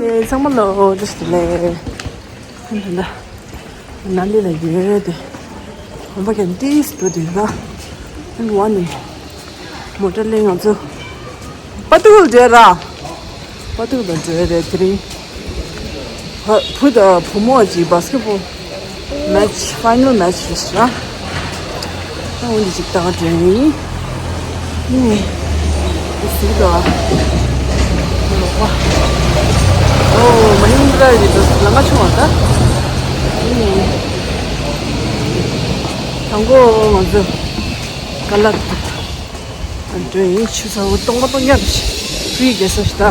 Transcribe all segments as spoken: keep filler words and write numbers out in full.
ཚང་མ་ལ་བཀྲ་ཤིས་བདེ་ལེགས། ད་ལྟ་ནཱ་ལི་ལ་ཡོད་དེ། གོམ་པ་རྒྱག་ཏིས་འགྲོ་དུས་ལ། ཨན་ཝ་ནི། མོ་ཊ་ལེན་ང་ཚོ། པ་ཏུ་ལ་འགྲོ་ར། པ་ཏུ་ལ་འགྲོ་རེད་དེ་རིང་། བུ་དང་བུ་མོ་གཅིག་བྷ་སི་ཀེ་ཊི་བྷོལ་མེ་ཆི་ཕའི་ནལ་མེ་ཆི་རེད་ཤག་ད་འོན་ཏེ་ཅིག་ལྟ་ག་འགྲོ་ཡིན། ནི། ཟིག་དང་། ལོག་པ། ཨོ་མ་ཧིན་དྲ་ཡི་ལ་ང་ཆུང་བ་ད། ནི། དང་པོ་ང་ཚོ་ཀ་ལ་ཏི། འགྲོ་ཡིན། ཆུ་ཚ་བོ་སྟོང་པ་སྟོང་ཉག་རེད། ཕི་རི་རྒྱལ་ས་ཞིག་ད།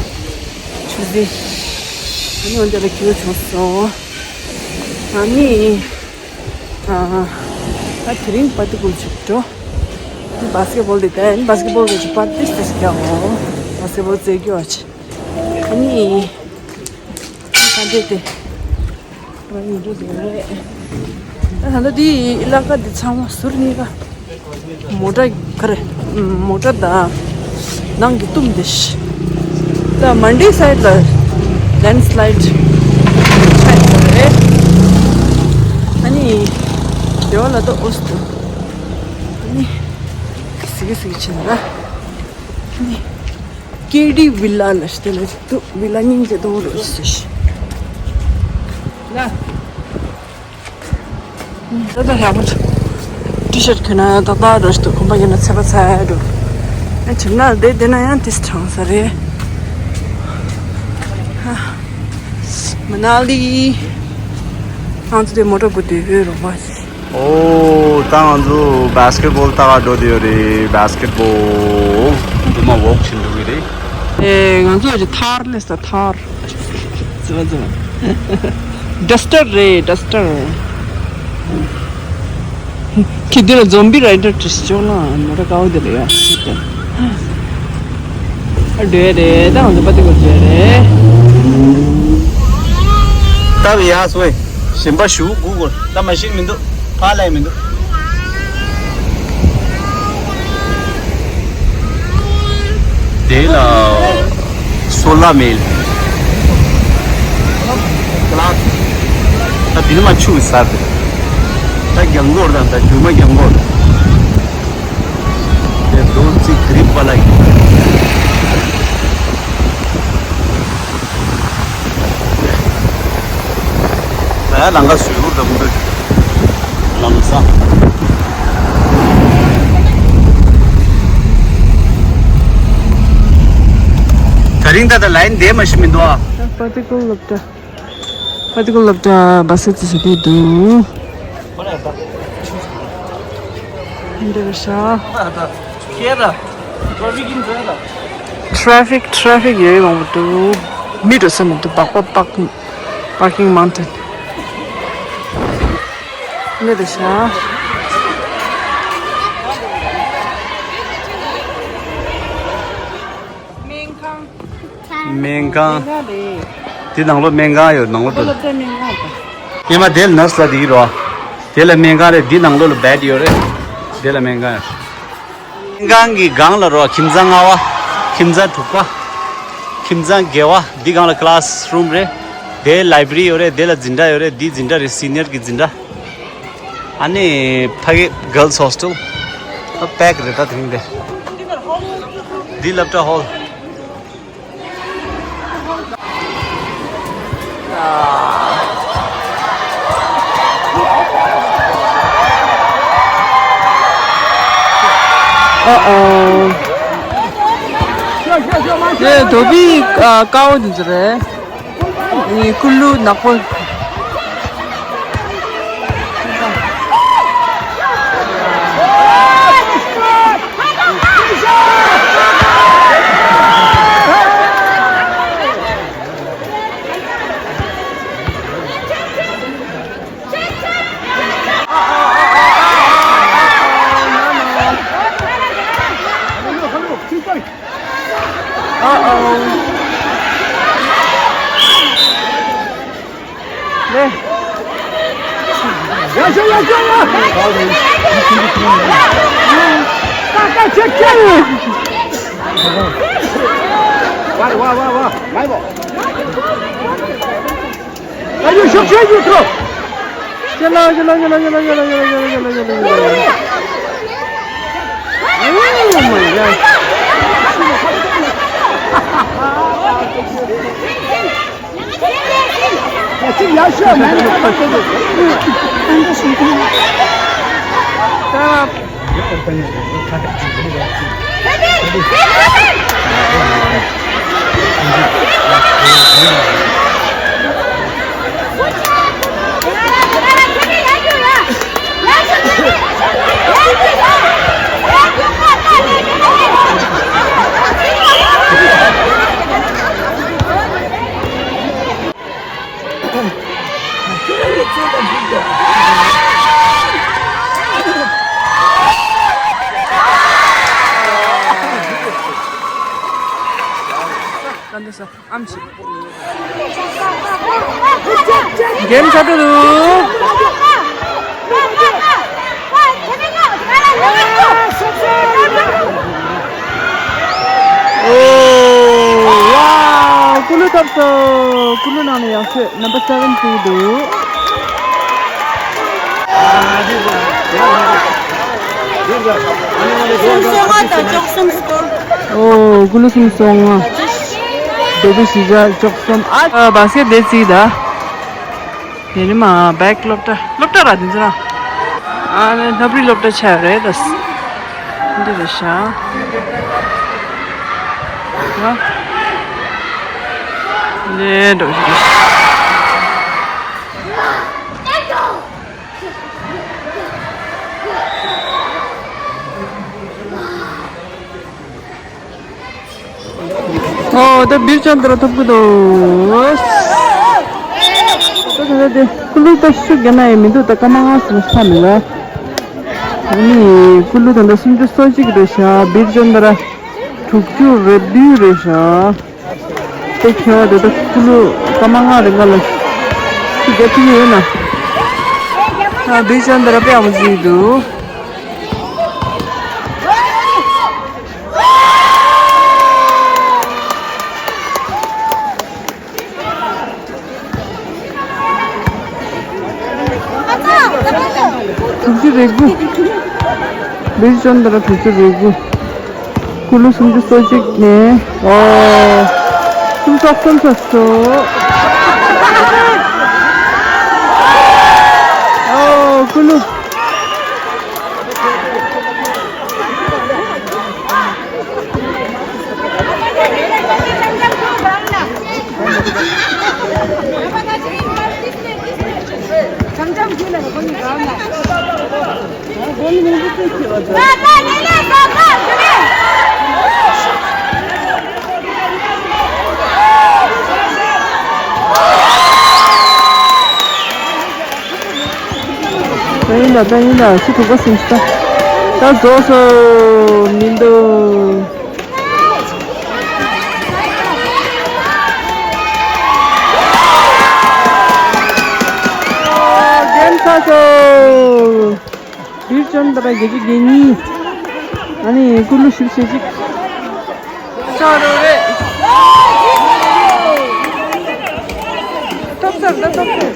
ཆུ་ཟིན། ཨ་ནི་འོན་ཏེ་ལ་ཁྱེའུ་བྱུང་སོང་། ཨ་ནི། ཨ། ད་དེ་རིང་པ་ཏི་ཀུལ་ཅིག་འགྲོ། ཨ་ནི་བྷ་སི་ཀེ་ཊི་བྷོལ་དེ་ད་ཡིན། བྷ་སི་ཀེ་ཊི་བྷོལ་གི་ཅིག་པར་ཏིས་ཏིས་རྒྱག་འོ། བྷ་སི་ཀེ་ཊི་བྷོལ་རྩེད་རྒྱུ་ཨ་ཅི། ཨ་ནི། ད་འདྲེ་དེ། རང་ཉིད་འགྲོ་དེ་རེད། ད་ད་ལྟ་དེ་ཨི་ལ་ཀ་དེ་ཚང་མ་ཟུར་གཉིས་ཀ་མོ་ཊ་ག་རེ། མོ་ཊ་དང་ནང་གི་གཏུམ་དེ་ཤི། ད་མན་ཌི་སའིཌ་ལ་ལེན་སི་ལའིཌ་ཆགས་ཡོད་རེད། ཨ་ནི། དེ་བ་ལ་ད་ཨོ་སི་ཏུ། ཨ་ནི། སི་གི་སི་གི་ཕྱིན་ན། ཨ་ནི། ཀེ་ཌི་བི་ལ་ལ་ཞིག་དེ་ལ་ཞིག་འདུག་བི་ལ་སྙིང་རྗེ་དང་རོ་ཞིག་ལ། ད་ལྟ་ཡག་པོ་འདུག་ཊི་ཤར་ཊི་གྱོན་ན་ཏག་ཏག་འགྲོ་ཞིག་འདུག་གོམ་པ་ཡིན་ན་ཚད་པ་ཚད་འགྲོ། ཨ་གྲིབ་ནག་བསྡད་བསྡད་ན་ཡང་ཏིས་གྲང་ས་རེད། མ་ན་ལི། ང་ཚོ་དེ་མོ་ཊ་སྒུག་སྡོད་ཡོད་རོགས་པ། ཨོ། ད་ང་ཚོ་བྷ་སི་ཀེ་ཊི་བྷོལ་ལྟ་ག་འགྲོ་དེ་ཡོད་རེད། བྷ་སི་ཀེ་ཊི་བྷོལ་དུ་མ་ཝོག་བྱེད་འགྲོ་གི་རེད། ཨེ། ང་ཚོ་ཅི་ཐར་ལས་ས་ཐར། ཙི་བ་ཙི་བ། ཌ་སི་ཊར་རེད། ཌ་སི་ཊར། ཁྱེད་འདི་ལ་ཛོམ་བི་རའི་ཌར་བྲིས་ཆོག་ལ་མོ་ཊ་དཀར་པོ་དེ་ལ་ཡ་ཟེར་ཏེ། ཨ་འདྲེ་རེད། ད་ང་ཚོ་པ་ཏི་ཀུལ་འདྲེ་རེད། ད་བི་ཡ་སོ་ཡི་ཞིམ་པ་ཞུ་གུ་གུར་ད་མ་ཤིན་མི་འདུག་ཕ་ལས་མི་འདུག་དེ་ལ་སོ་ལ་མེལ། ཀླ་ད་དེ་ནི་མ་ཆུ་ཟར་དེ། ད་རྒྱང་སྐོར་དང་ད་རྒྱུ་མ་རྒྱང་སྐོར། དེ་རྡོ་རྩིག་གི་རིམ་པ་ལ་ཡིན། ད་ལང་ཀ་སུས་བུར་དང་མི་འདུག་ལམ་སང་། ད་རིང་ད་ལྟ་ལའིན་བསྡད་མ་ཤི་མི་འདུག་ཨ། པ་ཏི་ཀུལ་སློབ་གྲྭ། པ་ཏི་ཀུལ་སློབ་གྲྭ་བ་སི་ཏི་ཟེར་དུས་འདུག་འདི་རེད་ཤག་ཊེ་ཕིག་ཊེ་ཕིག་ཡོད་མང་པོ་འདུག་མི་འགྲོ་ས་མི་འདུག་སྦག་སྦག་པར་ཀིང་མའུན་ཊེན། འདི་རེད་ཤག་སྨན་ཁང་། སྨན་ཁང་། སྨན་ཁང་རེད། དེ་ནང་ལོགས་སྨན་ཁང་ཡོད། ནང་ལོགས་སློབ་གྲྭ་སྨན་ཁང་རེད། སྔོན་མ་དེ་ལ་ནར་སི་ལ་དེ་རོ། དེ་ལ་སྨན་ཁང་རེད། འདི་ནང་ལོགས་ལ་བེད་ཡོད་རེད། དེ་ལ་སྨན་ཁང་ཡོད། སྨན་ཁང་གི་སྒང་ལ་རོ། ཁྱིམ་ཚང་ལྔ་པ། ཁྱིམ་ཚང་དྲུག་པ། ཁྱིམ་ཚང་བརྒྱད་པ། འདི་སྒང་ལ་ཀླ་སི་རུམ་རེད། དེ་ལའི་བྷ་རི་ཡོད་རེད། དེ་ལ་འཛིན་གྲྭ་ཡོད་རེད། འདི་འཛིན་གྲྭ་རེད། སི་ནི་ཡར་གི་འཛིན་གྲྭ། ཨ་ནི་ཕ་གི་གྷརལ་སི་ཧོ་སི་ཊེལ། ཨ་པེག་རེད་ད་དེ་རིང་དེ། འདི་སློབ་གྲྭ་ཧོལ། ཨ་ཨོ། དེ་དོ་བི་ཨ་དཀར་པོ་འདི་ཚོ་རེད། ཨི་ཀུ་ལུ་ནག་པོ། Uh-oh. 네. 야, 야, 야, 야, 야! 와, 와, 와, 와. 많이 봐. ཨ་ཡོ་ཤོག་ཤོག་ཡོད་ཁོ། ཅི་ལ་ཅི་ལ་ཅི་ལ། Oh my God. ཨམ་ཆི། གེམ་ཚར་འགྲོ་འདུག་ཨོ་ཝའོ། ཀུ་ལུ་ཐོབ་སོང་། ཀུ་ལུ་ནང་ནས་ཡག་ཤོས་ནམ་བར་སེ་བེན་བྱེད་ཀྱི་འདུག་སུམ་སོ་ལྔ་དང་བཅུ་གསུམ་སྐོར། ཨོ། ཀུ་ལུ་སུམ་སོ་ལྔ། བདེ་སྐྱིད་གཞིས་ཆགས་བཅུ་གསུམ། ཨ། བ་སེ་དེ་ཚིག་ད། དེ་ནི་མ་བེག་སློབ་གྲྭ། སློབ་གྲྭ་ར་དེ་ཚོ་ར། ཨ་ནི་ལྷ་པྲི་སློབ་གྲྭ་ཆགས་རེད་ད། འདི་རེད་ཤག་ཨ། འདི་འགྲོ་ཞིག་ཨོ། ད་བིར་ཅན་དར་ཐོབ་ཀྱི་འདུག་ད་ད་ད་དེ་ཀུ་ལུ་ད་ཤུགས་རྒྱག་ན་ཡང་མི་འདུག་ད་སྐར་མ་ལྔ་ཙམ་ཆགས་མི་ལ། ཨ་ནི་ཀུ་ལུ་ད་ད་སུམ་ཅུ་སོ་གཅིག་གི་འདུག་ཤག་བིར་ཅན་དར་དྲུག་ཅུ་རེ་བདུན་རེད་ཤག་དེ་ཁྱོད་དེ་ད་ཀུ་ལུ་སྐར་མ་ལྔ་རིང་ག་ལ་ཤུགས་རྒྱག་ཐུབ་ཀྱི་ཡོད་ན། ཨ། བིར་ཅན་དར་དཔེ་ཡག་པོ་བྱེད་ཀྱི་འདུག་དྲུག་ཅུ་རེ་དགུ། བིར་ཅན་དར་དྲུག་ཅུ་རེ་དགུ། ཀུ་ལུ་སུམ་ཅུ་སོ་གཅིག་ནས། ཨོ། སུམ་ཅུ་སོ་གསུམ་ཚར་སོང་། ཨོ། ཀུ་ལུ། ད་ཡིན་ད། ད་ཡིན་ད། སུ་དྲུག་པ་ཟིན་ཤི་ད། ད་རྫོགས་སོང་། མི་འདུག་ཨོ། གེམ་ཚར་སོང་། བིར་ཅན་དར་བརྒྱད་ཅུ་གྱ་གཉིས། ཨ་ནི་ཀུ་ལུ་བཞི་བཅུ་ཞེ་གཅིག་ཆགས་འགྲོ་རེད། ཐོབ་ཚར་ད། ཐོབ་ཚར།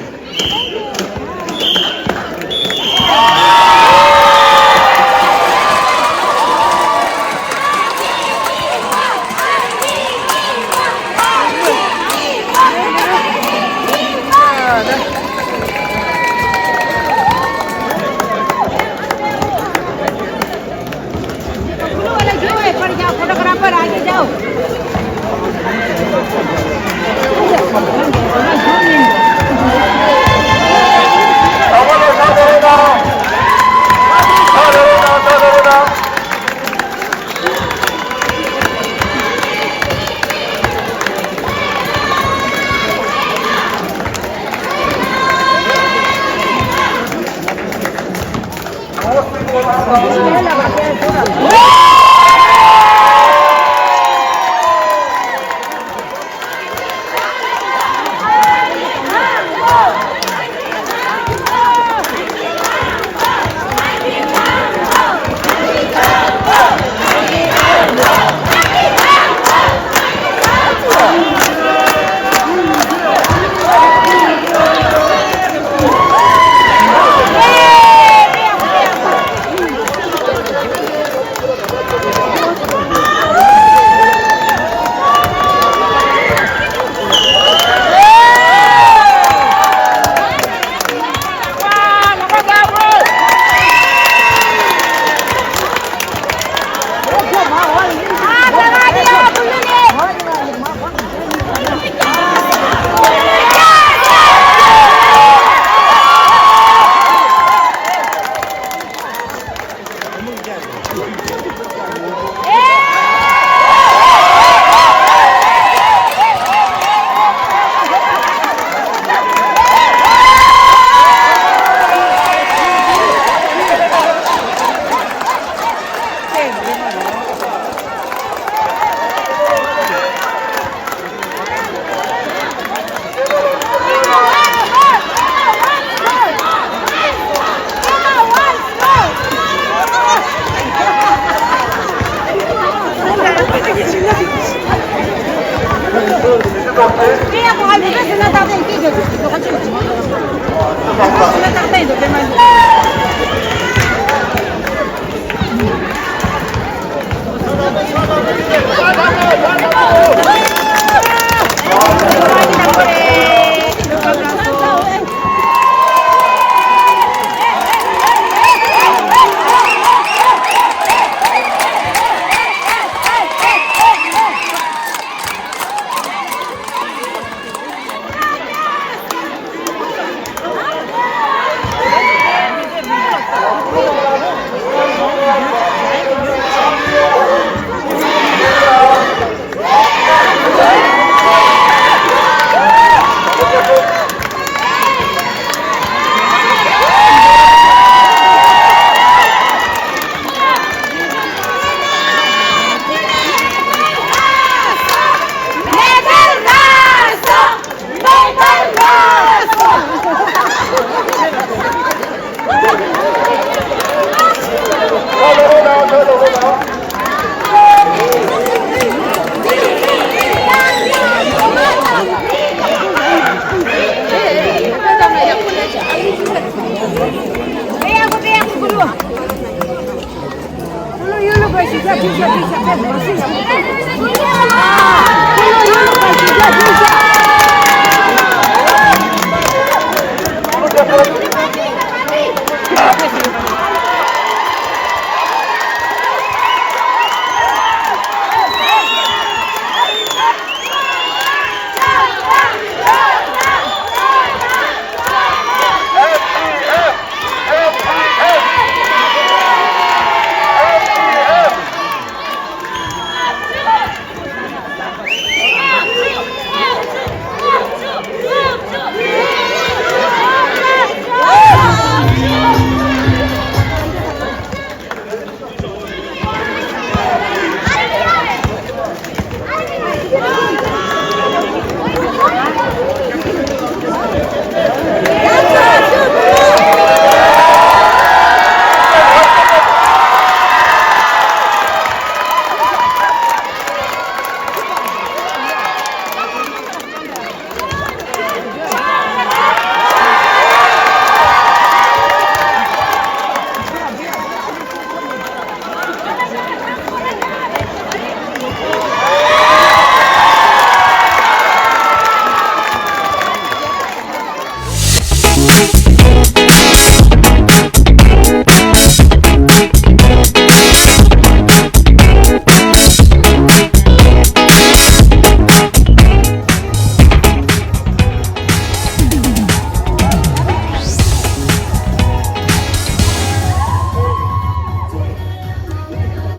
फोटोग्राफर आगे जाओ।